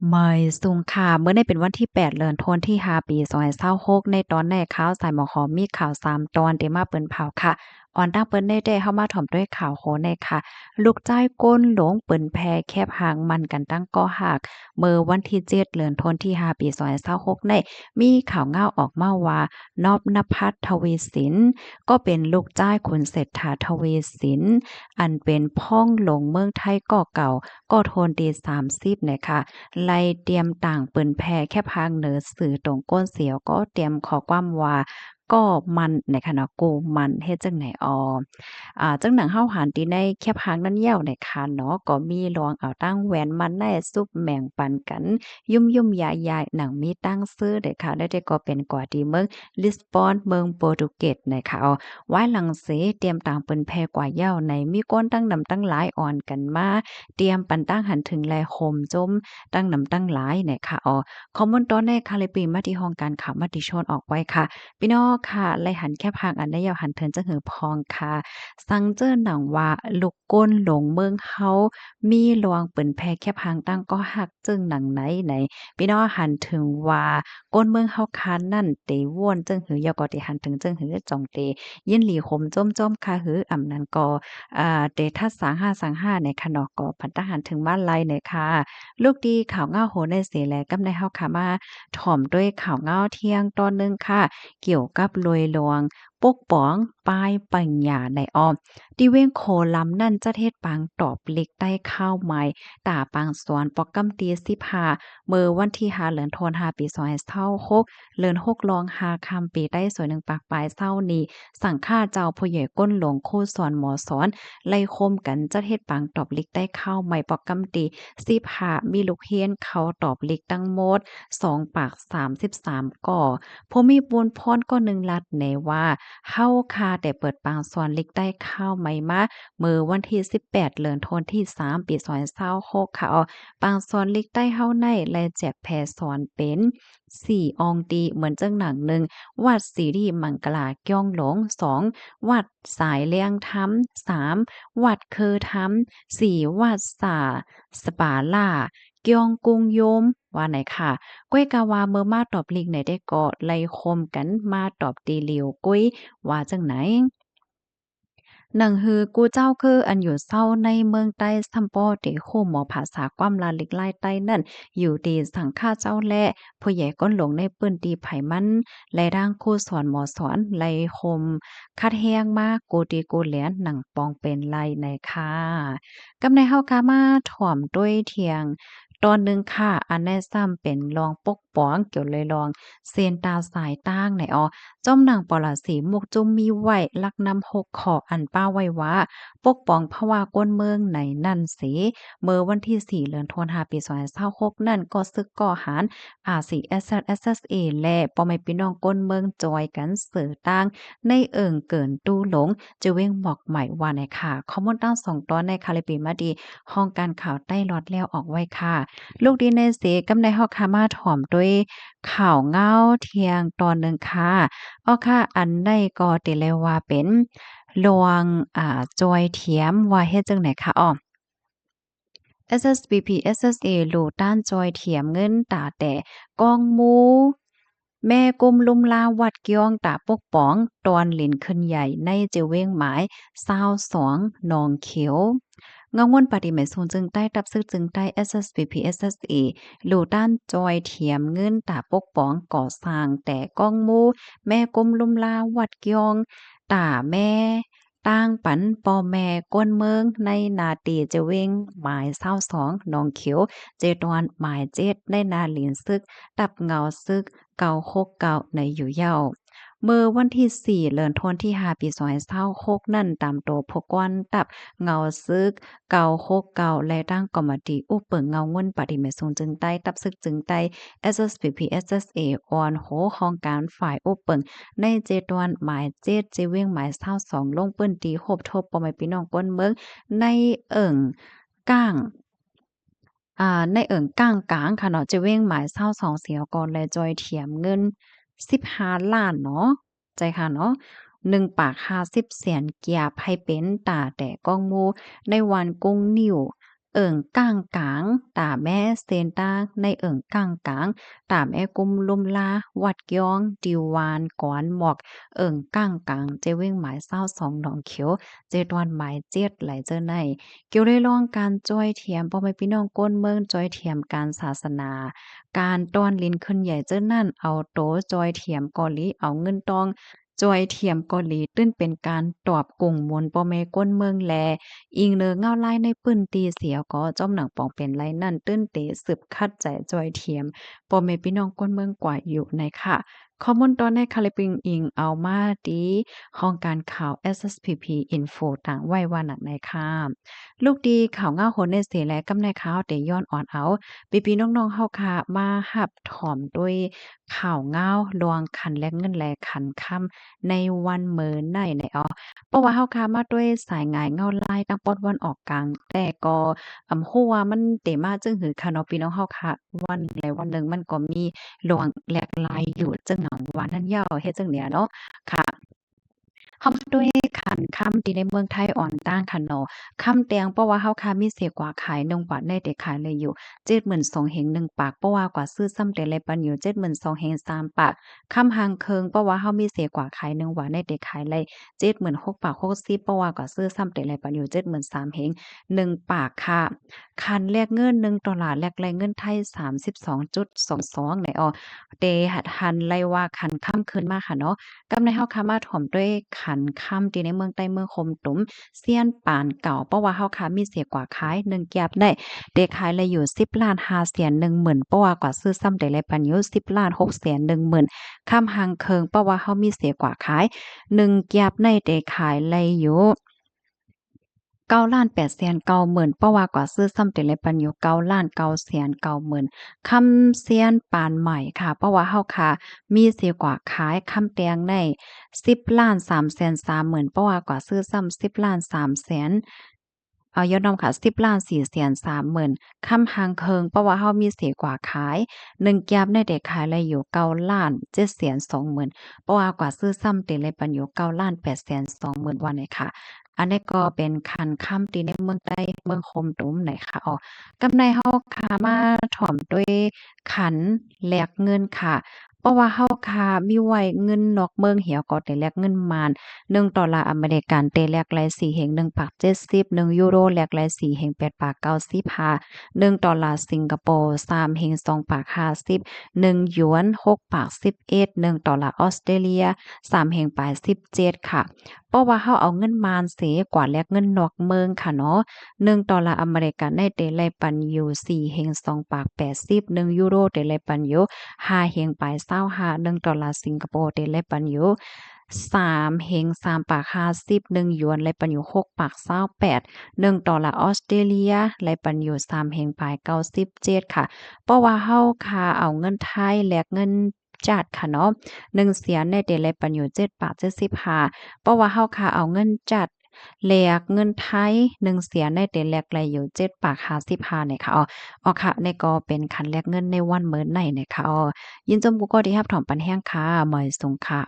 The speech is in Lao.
ໝາຍສຸງຄ່ະ, ມື້ນີ້ເປັນວັນທີແປດ ເດືອນທັນວາ ປີສອງພັນຊາວຫົກ. ໃນຕອນນີ້ຂ່າວສາຍໝໍຂອງມີຂ່າວສາມຕອນທີ່ມາເປີນເຜົາຄ່ະ. ອອນຕັ້ງເປີນນີ້ແຕ່ເຮົາມາຖອມດ້ວຍຂ່າວໂຫແນ່ຄ່ະ. ລູກຊາຍກົ້ນຫຼົງປືນແຜ່ແຄບຫາງໝັ້ນກັນຕັ້ງກໍຫັກ. ເມື່ອວັນທີເຈັດ ເດືອນທັນວາ ປີສອງພັນຊາວຫົກນີ້ ມີຂ່າວງາວອອກມາວ່າ ນອບນະພັດ ທະວີສິນ ກໍເປັນລູກຊາຍຄຸນເສດຖາ ທະວີສິນ ອັນເປັນພໍ່ຫຼວງເມືອງໄທກໍເກົ່າ ກໍທົນທີສາມສິບນີ້ຄ່ະ ໄລ່ຕຽມຕັ້ງປືນແຜ່ແຄບຫາງເໜີຊື່ຕົງກົ້ນສຽວ ກໍຕຽມຂໍ້ຄວາມວ່າ ກໍໝັ້ນ ໃນຂະນະ ກູໝັ້ນ ເຮັດຈັ່ງໃດອໍ? ອາ ຈັ່ງໜັງເຮົາຫັນທີ່ໃນແຄບຫາງນັ້ນແລ້ວໃນຄະເນາະ ກໍມີລວງເອົາຕັ້ງແຫວນມາໃນຊຸບແໝງປັນກັນ ຫຍຸ້ມໆຢາຍໆ ໜັງມີຕັ້ງຊື່ເດ້ຄ່ະ ແລະ ແຕ່ກໍເປັນກວ່າທີ່ເມືອງລິສບອນ ເມືອງໂປຣຕຸເກດໃນຄະ. ວາຍຫຼັງເສຕຽມຕັ້ງປືນແຜ່ກວ່າແລ້ວໃນ ມີຄົນຕັ້ງນຳຕັ້ງຫຼາຍອ່ອນກັນມາ ຕຽມປັນຕັ້ງຫັນເຖິງ ແລະ ໂຮມໂຈມຕັ້ງນຳຕັ້ງຫຼາຍໃນຄະ. ຂໍ້ມູນຕອນນີ້ຄ່ະ ໄລ່ປີມາທີ່ຫ້ອງການຂ່າວມະຕິຊົນອອກໄວ້ຄ່ະ. ພີ່ນ້ອງຄ່ະ ໄລ່ຫັນແຄບຫາງອັນໃດ ຢາກຫັນເຖິງຈັ່ງຫືອພອງຄ່ະ? ສັງເຈີໜັງວ່າ ລູກກົ້ນຫຼົງເມືອງເຮົາ ມີລວງປືນແຜ່ແຄບຫາງຕັ້ງກໍຫັກ ເຊິ່ງໜັງໃນໃນ ພີ່ນ້ອງຫັນເຖິງວ່າ ກົ້ນເມືອງເຮົາຄານນັ້ນ ເຕວນຈັ່ງຫື ຢາກກໍເຕຫັນເຖິງຈັ່ງຫື ຈ່ອງເຕຍິນດີໂຮມໂຈມຈ້ອມຄ່ະຫື ອຳນັ້ນກໍ ເອີ ເຕທັດສາງຫ້າສາງຫ້າໃນຄະເນາະ ກໍປັນຕັ້ງຫັນເຖິງມາໄລໃນຄ່ະ. ລູກທີ່ຂ່າວງາວໂຫໃນເສແລ ກຳໃນເຮົາຄ່ະມາຖອມດ້ວຍຂ່າວງາວທ່ຽງຕອນໜຶ່ງຄ່ະ ກ່ຽວກັບລວຍລວງ ປົກປ້ອງປ້າຍປັນຍາໃນອ້ອມ ທີ່ເວງໂຄລຳນັ້ນ ຈັດເຮັດປາງຕອບລິກໃຕ້ຄາວໃໝ່ ຕາປາງສວນ ປອກກຳຕີສິບຫ້າ ເມື່ອວັນທີຫ້າ ເດືອນທັນວາ ປີສອງພັນຊາວຫົກ ເລີນຫົກລອງຫ້າຄ່ຳ ປີໄຕ້ ສອງພັນໜຶ່ງຮ້ອຍຊາວນີ້ ສັງຄະເຈົ້າ ຜູ້ໃຫຍ່ກົ້ນຫຼົງ ຄູສອນ ໝໍສອນ ໄລ່ໂຮມກັນຈັດເຮັດປາງຕອບລິກໃຕ້ຄາວໃໝ່ ປອກກຳຕີສິບຫ້າ ມີລູກຮຽນເຂົ້າຕອບລິກທັງໝົດ ສອງປາກສາມສິບສາມກໍ. ຜູ້ມີບຸນພອນກໍໜຶ່ງລັດແນວ່າ ເຮົາຄາແຕ່ເປີດປາງສອນລິກໃຕ້ຄາວໃໝ່ມາ ເມື່ອວັນທີສິບແປດ ເດືອນທັນວາ ປີສອງພັນຊາວຫົກຄ່ະ. ປາງສອນລິກໃຕ້ເຮົາໃນໄລ່ແຈກແຜ່ສອນເປັນສີ່ອ່ອງຕີ ເໝືອນຈັ່ງໜັງ ໜຶ່ງ ວັດສີລິມັງກະລາ ກຽງຫຼົງ, ສອງ ວັດສາຍແລງທຳ, ສາມ ວັດເຄີທຳ, ສີ່ ວັດສາສະປາລາ ກຽງກຸງໂຍມ ວ່າໃນຄ່ະ. ກ້ອຍກາວ່າເມື່ອມາຕອບລິກໃນໄດ້ກໍໄລ່ໂຮມກັນມາຕອບຕີຫຼຽວກຸ້ຍ ວ່າຈັ່ງໃນ. ໜັງຫື ກູເຈົ້າຄືອັນຢູ່ເຊົາໃນເມືອງໃຕ້ ຊຳປໍເຕໂຄ ໝໍພາສາຄວາມລາລິກລາຍໃຕ້ນັ້ນ ຢູ່ທີ່ສັງຄະເຈົ້າ ແລະ ຜູ້ໃຫຍ່ກົ້ນຫຼົງໃນພື້ນທີ່ໃຜມັນ ແລະ ທາງຄູສອນໝໍສອນ ໄລ່ໂຮມຂັດແຮງມາກູຕີກູແຫຼນ ໜັງປອງເປັນໄລໃນຄ່ະ. ກຳໃນເຮົາກະມາຖອມດ້ວຍທ່ຽງຕອນໜຶ່ງຄ່ະ ອັນໃນຊ້ຳເປັນລອງປົກປ້ອງກ່ຽວລອຍລອງເສັ້ນຕາສາຍຕ່າງໃນອໍ ຈອມໜັງປໍລະສີ ໝົກຈຸ້ມມີໄວ້ຫຼັກນຳຫົກຂໍ້ ອັນປ້າໄວ້ວ່າ ປົກປ້ອງພະວາກ້ນເມືອງໃນນັ້ນເສ. ເມື່ອວັນທີສີ່ ເດືອນທັນວາ ປີສອງພັນຊາວຫົກນັ້ນ ກໍຊຶກກໍຫານ ອາຊີເອສເອສ ເອສເອສເອ ແລະ ພໍ່ແມ່ພີ່ນ້ອງກົ້ນເມືອງຈ່ອຍກັນເສີຕາງ ໃນເອີ່ງເກີນຕູ້ຫຼົງ ເຈວຽງໝອກໃໝ່ ວ່າໃນຄ່ະ. ຂໍ້ມູນທັງສອງຕອນໃນຄ່ະ ໄລ່ປີມາທີ່ຫ້ອງການຂ່າວໃຕ້ລອດແລ້ວອອກໄວ້ຄ່ະ. ລູກດີໃນເສ ກຳໃນເຮົາຄ່ະມາຖອມດ້ວຍຂ່າວງາວທ່ຽງຕອນໜຶ່ງຄ່ະ. ອໍຄ່ະ ອັນໃດກໍເຕເລີຍວ່າເປັນລວງ ອາ ຈອຍທຽມ ວ່າເຮັດຈັ່ງໃດຄ່ະອໍ. ເອສເອສບີພີ ເອສເອສເອ ລູຕ້ານຈອຍທຽມເງິນຕາແຕ່ກອງໝູ ແມ່ກຸມລຸ່ມລາວັດກຽງຕາປົກປ້ອງ ຕອນຫຼິ້ນຂຶ້ນໃຫຍ່ໃນເຈວຽງໝາຍຊາວສອງ ໜອງຂຽວ. ເງົາງຸ່ນປາຕີແມ່ສູນຈຶ່ງໃຕ້ ຕັບຊຶກຈຶ່ງໃຕ້ ເອສເອສບີພີ ເອສເອສເອ ລູຕ້ານຈອຍທຽມເງິນຕາປົກປ້ອງ ກໍ່ສ້າງແຕ່ກອງໝູ ແມ່ກຸມລຸ່ມລາວັດກຽງຕາແມ່ ຕ່າງປັນພໍ່ແມ່ກ້ນເມືອງໃນໜ້າທີ່ເຈວຽງໝາຍຊາວສອງ ໜອງຂຽວ ເຈດວນໝາຍເຈັດ ໃນໜ້າຫຼິ້ນຊຶກ ຕັບເງົາຊຶກ ເກົ້າຫົກເກົ້າ ໃນຢູ່ເຍົາ. ເມື່ອວັນທີສີ່ ເດືອນທັນວາ ປີສອງພັນຊາວຫົກນັ້ນ ຕາມໂຕຜູ້ກວນຕັບເງົາຊຶກ ເກົ້າຫົກເກົ້າ ແລະ ຕັ້ງກອມມະຕີອຸບເປິງເງົາງຸ່ນປາຕີແມ່ສູນຈຶ່ງໃຕ້ ຕັບຊຶກຈຶ່ງໃຕ້ ເອສເອສບີພີ ເອສເອສເອ ອອນໂຮຫ້ອງການຝ່າຍອຸບເປິງ ໃນເຈດວນໝາຍເຈັດ ເຈວຽງໝາຍຊາວສອງ ລົງພື້ນທີ່ພົບທົບພໍ່ແມ່ພີ່ນ້ອງກົ້ນເມືອງ ໃນເອີ່ງກ້າງ ອາ ໃນເອີ່ງກ້າງກາງຄ່ະເນາະ ເຈວຽງໝາຍຊາວສອງ ເສຍກ່ອນ ແລະ ຈອຍທຽມເງິນສິບຫ້າລ້ານເນາະ ໃຈຄ່ະເນາະ ໜຶ່ງປາກຫ້າສິບແສນກຽບ ໃຫ້ເປັນຕາແຕ່ກອງໝູ ໃນວັນກຸງນິວ ເອີ່ງກ້າງກາງ, ຕາແມເຊນຕາ ໃນເອີ່ງກ້າງກາງ, ຕາແມກຸມລຸມລາ, ວັດກຽງ, ຕິວວານ, ກວນໝອກ, ເອີ່ງກ້າງກາງ, ເຈວຽງໝາຍຊາວສອງ ໜອງຂຽວ, ເຈຕວນໝາຍເຈັດ ໄຫຼເຈີໃນ. ກ່ຽວໃນເລື່ອງການຈ່ອຍຖຽມ ພໍ່ແມ່ພີ່ນ້ອງຄົນເມືອງ, ຈ່ອຍຖຽມການສາສະໜາ, ການຕ້ອນລິນຂຶ້ນໃຫຍ່ເຈີນັ້ນ, ເອົາໂຕຈ່ອຍຖຽມກໍດີ, ເອົາເງິນຕ້ອງ ຈ່ອຍຖຽມກໍດີ ຕື່ນເປັນການຕອບກຸງມູນພໍ່ແມ່ຄົນເມືອງ ແລະ ອີງເນີເງົາລາຍໃນພື້ນທີ່ເສຍກໍ ຈ້ອມໜັງປອງເປັນໄລນັ້ນ ຕື່ນເຕສືບຂັດໃຈຈ່ອຍຖຽມພໍ່ແມ່ພີ່ນ້ອງຄົນເມືອງກວ່າຢູ່ໃນຂະ. ຂໍ້ມູນຕອນໃນຄະລິບອິງເອົາມາທີ່ຫ້ອງການຂ່າວ ເອສເອສພີພີ ອິນໂຟ ຕາງໄວ້ວ່າໜັງໃນຂະ. ລູກດີຂ່າວເງົາໂຫນໃນເສ ແລະ ກຳໃນຂ່າວເຕຍ້ອນອອນເອົາ ພີ່ໆນ້ອງໆເຮົາຂະ ມາຮັບ ຖອມດ້ວຍຂ່າວງາວລວງຂັນແລກເງິນ ແລະ ຂັນຄຳໃນວັນເມີໃນໃນອອ. ເພາະວ່າເຮົາຄາມາດ້ວຍສາຍງາຍເງົາລາຍທາງປອດວັນອອກກາງ ແຕ່ກໍອຳຮູ້ວ່າມັນເຕມາຈຶ່ງຫືອຄະເນາະ ພີ່ນ້ອງເຮົາຄະ. ວັນໃດວັນໜຶ່ງມັນກໍມີລວງແລກລາຍຢູ່ ຈຶ່ງຫຍັງວ່ານັ້ນເຍົາະ ເຮັດຈັ່ງເດເນາະ ຄະ. ເຮົາມາດ້ວຍຂັນຄຳທີ່ໃນເມືອງໄທອ່ອນຕ່າງຂະເນາະ. ຄຳແຕງ ເພາະວ່າເຮົາຄາມີເສກວ່າຂາຍໜຶ່ງບາດໃນ ເຕຂາຍໄດ້ຢູ່ເຈັດໝື່ນສອງເຮັງໜຶ່ງປາກ, ເພາະວ່າກວ່າຊື້ຊ້ຳເຕໄດ້ປັນຢູ່ເຈັດໝື່ນສອງເຮັງສາມປາກ. ຄຳຫາງເຄິ່ງ ເພາະວ່າເຮົາມີເສກວ່າຂາຍໜຶ່ງບາດໃນ ເຕຂາຍໄດ້ເຈັດໝື່ນຫົກປາກຫົກສິບ, ເພາະວ່າກວ່າຊື້ຊ້ຳເຕໄດ້ປັນຢູ່ເຈັດໝື່ນສາມເຮັງໜຶ່ງປາກຂະ. ຂັນແລກເງິນໜຶ່ງໂຕລາ ແລກໄດ້ເງິນໄທສາມສິບສອງຈຸດສອງສອງໃນອອ. ເຕຫັນໄດ້ວ່າຂັນຄຳຂຶ້ນມາຂະເນາະ. ກຳໃນເຮົາຄາມາຖອມດ້ວຍຂັນຄຳທີ່ໃນເມືອງໃຕ້ເມືອງໂຄມຕຸມ ຊຽນປານເກົ່າ ເພາະວ່າເຮົາຄາມີເສກວ່າຂາຍໜຶ່ງກຽບໃນ ເຕຂາຍໄດ້ຢູ່ສິບລ້ານຫ້າແສນໜຶ່ງໝື່ນ, ເພາະວ່າກວ່າຊື້ຊ້ຳເຕໄດ້ປັນຢູ່ສິບລ້ານຫົກແສນໜຶ່ງໝື່ນ. ຄຳຫາງເຄິ່ງ ເພາະວ່າເຮົາມີເສກວ່າຂາຍໜຶ່ງກຽບໃນ ເຕຂາຍໄດ້ຢູ່ ເກົ້າລ້ານແປດແສນເກົ້າໝື່ນ, ເພາະວ່າກວ່າຊື້ຊ້ຳເຕໄດ້ປັນຢູ່ເກົ້າລ້ານເກົ້າແສນເກົ້າໝື່ນ. ຄຳຊຽນປານໃໝ່ຂະ ເພາະວ່າເຮົາຄາມີເສກວ່າຂາຍຄຳແຕງໃນສິບລ້ານສາມແສນສາມໝື່ນ, ເພາະວ່າກວ່າຊື້ຊ້ຳສິບລ້ານສາມແສນ ເອົາ ຍ້ອນນຳຂະ ສິບລ້ານສີ່ແສນສາມໝື່ນ. ຄຳຫາງເຄິ່ງ ເພາະວ່າເຮົາມີເສກວ່າຂາຍໜຶ່ງກຽບໃນ ເຕຂາຍໄດ້ຢູ່ເກົ້າລ້ານເຈັດແສນສອງໝື່ນ, ເພາະວ່າກວ່າຊື້ຊ້ຳເຕໄດ້ປັນຢູ່ເກົ້າລ້ານແປດແສນສອງໝື່ນ ວ່າໃນຂະ. ອັນນີ້ກໍເປັນຂັນຄຳທີ່ໃນເມືອງໃຕ້ເມືອງໂຄມຕຸມໃນຂະ. ອອ ກຳໃນເຮົາຄາມາຖອມດ້ວຍຂັນແລກເງິນຂະ ເພາະວ່າເຮົາຄາມີໄວ້ເງິນນອກເມືອງ ເຮົາກໍໄດ້ແລກເງິນມານ ໜຶ່ງໂຕລາອາເມລິກັນ ເຕແລກໄດ້ສີ່ເຮັງໜຶ່ງປາກເຈັດສິບ, ໜຶ່ງຢູໂຣ ແລກໄດ້ສີ່ເຮັງແປດປາກເກົ້າສິບຫ້າ, ໜຶ່ງໂຕລາສິງກະໂປ ສາມເຮັງສອງປາກຫ້າສິບ, ໜຶ່ງຢວນຫົກປາກສິບເອັດ, ໜຶ່ງໂຕລາອອສເຕຣເລຍ ສາມເຮັງປາຍສິບເຈັດຂະ. ເພາະວ່າເຮົາເອົາເງິນມານເສ ກວ່າແລກເງິນນອກເມືອງຂະເນາະ. ໜຶ່ງໂຕລາອາເມລິກັນໃນ ເຕໄດ້ປັນຢູ່ສີ່ເຮັງສອງປາກແປດສິບ, ໜຶ່ງຢູໂຣ ເຕໄດ້ປັນຢູ່ຫ້າເຮັງປາຍຊາວຫ້າ, ໜຶ່ງໂຕລາສິງກະໂປ ເຕໄດ້ປັນຢູ່ສາມເຮັງສາມປາກຫ້າສິບ, ໜຶ່ງຢວນໄດ້ປັນຢູ່ຫົກປາກຊາວແປດ, ໜຶ່ງໂຕລາອອສເຕຣເລຍໄດ້ປັນຢູ່ສາມເຮັງປາຍເກົ້າສິບເຈັດຂະ. ເພາະວ່າເຮົາຄາເອົາເງິນໄທແລກເງິນ ຈາດຂະເນາະ ໜຶ່ງສຽນໃນ ເຕແລກປັນຢູ່ເຈັດປາກເຈັດສິບຫ້າ. ເພາະວ່າເຮົາຄາເອົາເງິນຈາດແລກເງິນໄທ ໜຶ່ງສຽນໃນ ເຕແລກໄດ້ຢູ່ເຈັດປາກຫ້າສິບຫ້າໃນຂະ. ອອ ອອ ຂະ ໃນກໍເປັນຂັນແລກເງິນໃນວັນເມີໃນໃນຂະ. ອອ ຍິນຊົມກູ່ກໍທີ່ຮັບຖອມປັນແຮງຂະ. ໝາຍສູງຂະ.